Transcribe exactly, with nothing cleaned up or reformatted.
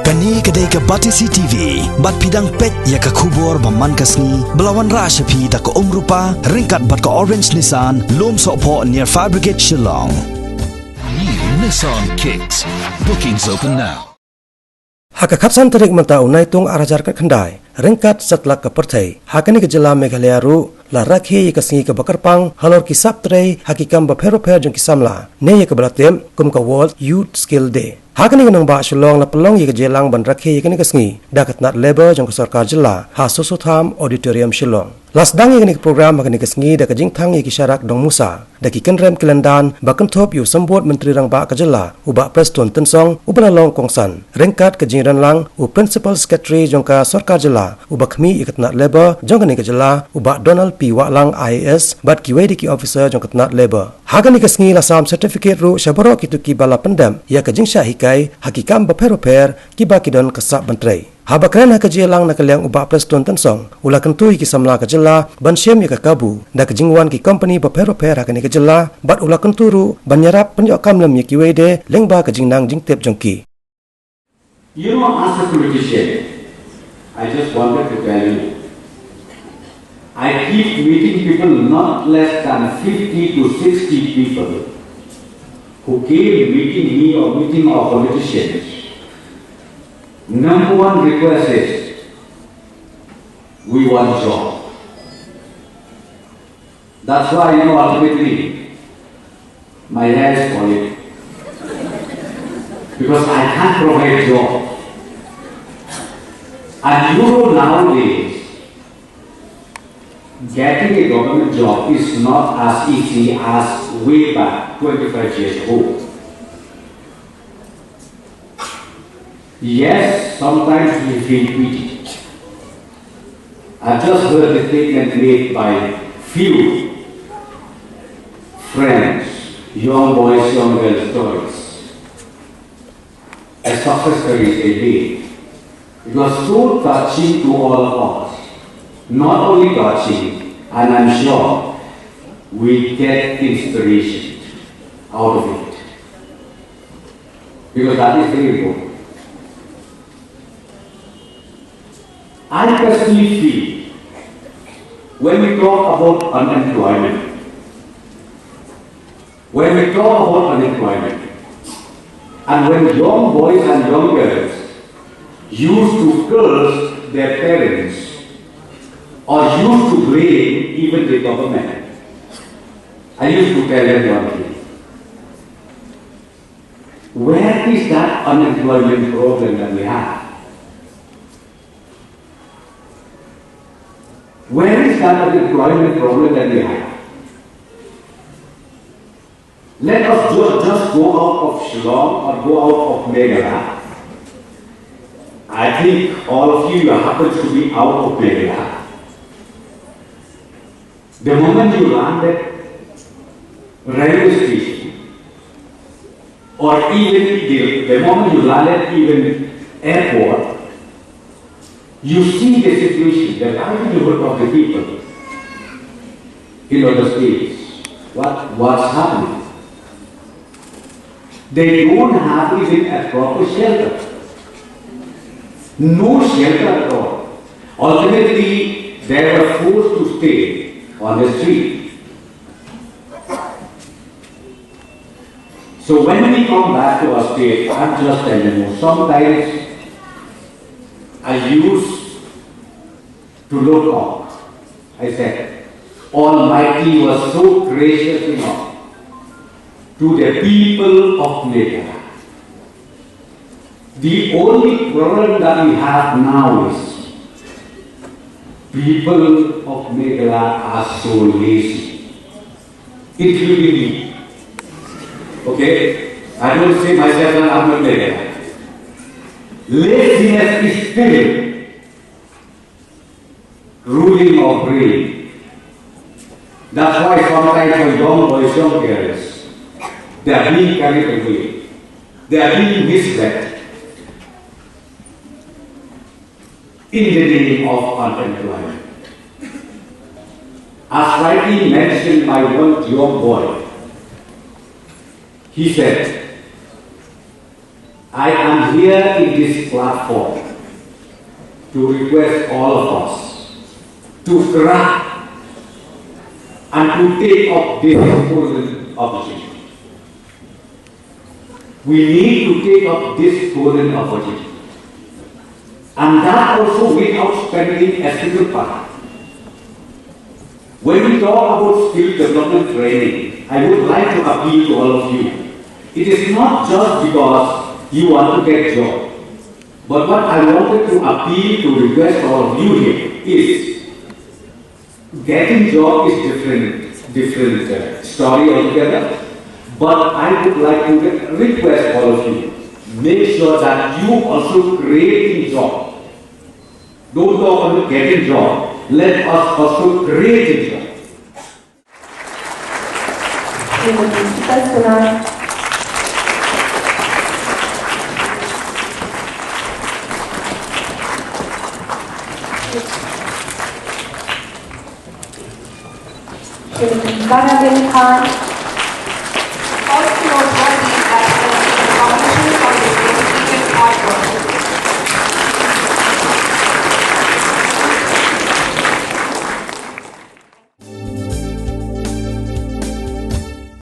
Kane ka dei ka Batesi T V, bad phi dang peit ïa ka khubor ba man ka sngi, ba la wanrah sha phi da ka Umrupa, ryngkat bad ka Orange Nissan, Lumsohphoh near Fire Brigade Shillong. New Nissan Kicks. Bookings open now. Ha ka khatsan tarik mynta u Naitung ar hajar khatkhyndai, ryngkat satlak ka pyrthei, ha kane ka jylla Meghalaya ruh la rakhe ïa ka sngi kaba kyrpang halor ki sap trei ha ki kam bapher bapher jong ki samla, ne ïa kaba la tip kum ka World Youth Skill Day. Ha kane ka nongbah Shillong la pynlong ïa ka jingïalang ban rakhe ïa kane ka sngi da ka tnat Labour jong ka sorkar jylla ha Soso Tham Auditorium Shillong. La sdang ïa kane ka program ha kane ka sngi da ka jingthang ïa ki sharak dong musa da ki kynrem kyllendang ba kynthup ïa u Symbud Myntri Rangbah ka jylla u Bah Prestone Tynsong uba la long kongsan, ryngkat ka jingïadonlang u Principal Secretary jong ka sorkar jylla uba khmih ïa ka tnat Labour jong kane ka jylla u Bah Donald P Wahlang I A S bad kiwei de ki officer jong ka tnat Labour. Ha kane ka sngi la sam certificate ruh sha baroh kito kiba la pyndep ïa ka jingshah hikai ha ki kam bapher bapher kiba ki don ka sap ban trei. Haba kren ha ka jingïalang na ka liang u Bah Prestone Tynsong u la kyntu ïa ki samla ka jylla ban shim ïa ka kabu da ka jingwan ki kompani bapher bapher ha kane ka jylla, bad u la kyntu ruh ban ïarap pynïoh kam lem ïa kiwei de lyngba ka jingnang jingtip jong ki. You know, as a politician, I just wanted to tell you, I keep meeting people, not less than fifty to sixty people who came meeting me or meeting our politicians. Number one request is, we want job. That's why, you know, ultimately, my hair is falling. Because I can't provide job. And you know, nowadays, getting a government job is not as easy as way back twenty-five years ago. Yes, sometimes we feel pity. I just heard the statement made by few friends, young boys, young girls, stories. A success story they made. It was so touching to all of us. Not only touching, and I'm sure we get inspiration out of it. Because that is very important. I personally feel when we talk about unemployment, when we talk about unemployment, and when young boys and young girls used to curse their parents or used to blame even the government, I used to tell them one thing. Where is that unemployment problem that we have? Where is that unemployment problem that we have? Let us ju- just go out of Shillong or go out of Meghalaya. I think all of you happens to be out of Meghalaya. The moment you land at railway station, or even the, the moment you land at even airport, you see the situation, the livelihood of the people in other states. What, what's happening? They don't have even a proper shelter. No shelter at all. Ultimately, they were forced to stay on the street. So when we come back to our state, I'm just telling you, sometimes I used to look up. I said, Almighty was so gracious enough to the people of Meghalaya. The only problem that we have now is people of Meghalaya are so lazy, including me. Okay? I don't say myself that I'm a Meghalaya. Laziness is still ruling our brain. That's why sometimes our young boys, young girls, they are being carried away. They are being misled in the name of unemployment. As rightly mentioned by one young boy, he said, I am here in this platform to request all of us to grab and to take up this golden opportunity. We need to take up this golden opportunity. And that also without spending a single pound. When we talk about skill development training, I would like to appeal to all of you. It is not just because you want to get job. But what I wanted to appeal to request all of you here is getting job is different, different uh, story altogether. But I would like to re- request all of you, make sure that you also creating job. Don't talk about getting job. Let us also create a job. Srimati Sita Sunar. Srimati Vanalin Khan.